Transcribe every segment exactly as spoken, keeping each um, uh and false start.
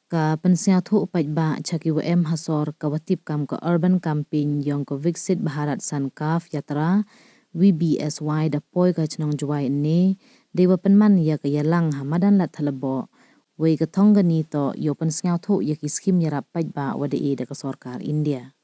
Ka pynsñiawthooh paidbah cha ki wa em ha sor ka wa tip kam ka Urban Campaign yong ka Viksit Bharat Sankalp Yatra, V B S Y, da poi ka chnong Jowai ynne, dei wa pynman ya ka yalang ha madan Ladthadlaboh, wei ka thong kani toh yow pynsñiawthooh ya ki scheme yarap paidbah wa da e da ka sorkar India.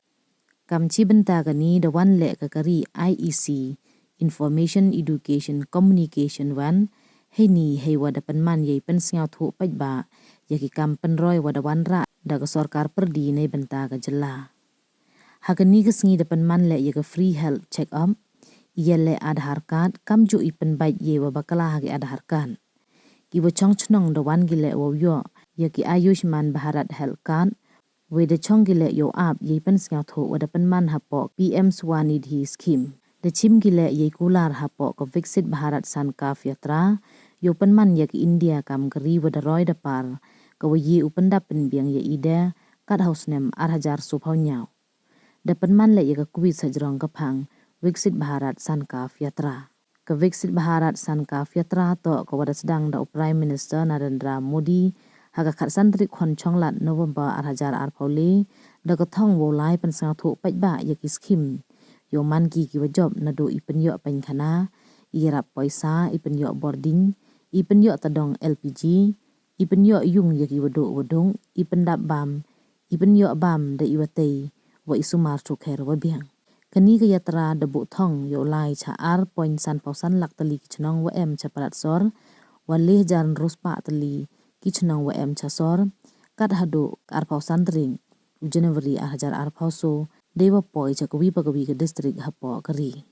Kam chi bynta kani da wan leh ka kari I E C, Information, Education, Communication wan, heini heiwa da pynman yei pynsñiawthooh paidbah ya ki kam pynroi wa da wanrah da ka sorkar pyrdi neibynta ka jylla. Ha kani ka sngi da pynman leh ya ka free health check-up, i yaleh Aadhaar card, kamjooh i pynbait yei wa bakla ha ki Aadhaar card. Ki wa chong chnong da wan ki leh wow yoh ya ki Ayushman Bharat Health Card, wei da chong ki leh yow ap yei pynsñiawthooh wa da pynman hapoh P M Swanidhi Scheme. Da chim ki leh yei kular hapoh ka Viksit Bharat Sankalp Yatra, yow pynman ya ka India kam kari wa da roi da par, ka wa ye u pyndap pynbiang ya i de, kat ha u snem ar hajar soophaw ynñiaw. Da pynman leh ya ka quiz hajrong ka phang Viksit Bharat Sankalp Yatra. Ka Viksit Bharat Sankalp Yatra toh ka wa da sdang da u Prime Minister Narendra Modi ha ka khatsan tarik Khonchonglad November ar hajar arphaw le, da ka thong wow lai pynsñiawthooh paidbah ya ki scheme. Yow man ki ki wa jop nadooh i pynyoh painkhana, i yarap poisa, i pynyoh bordiñ, i pynyoh tadong L P G, i pynyoh yung ya ki wa dooh wa duk, i pyndap bam, i pynyoh bam da i wa tei, wa i sumar chukher wa biang. Kani ka yatra da buh thong yow lai cha ar point san phaw san lak tylli ki chnong wa em cha palat sor, wa le hajar ynru spah tylli ki chnong wa em cha sor, kat hadooh ka arphaw san tarik u January ar hajar arphaw soo, dei wa poi cha kawi pa kawi ka district hapoh ka ri.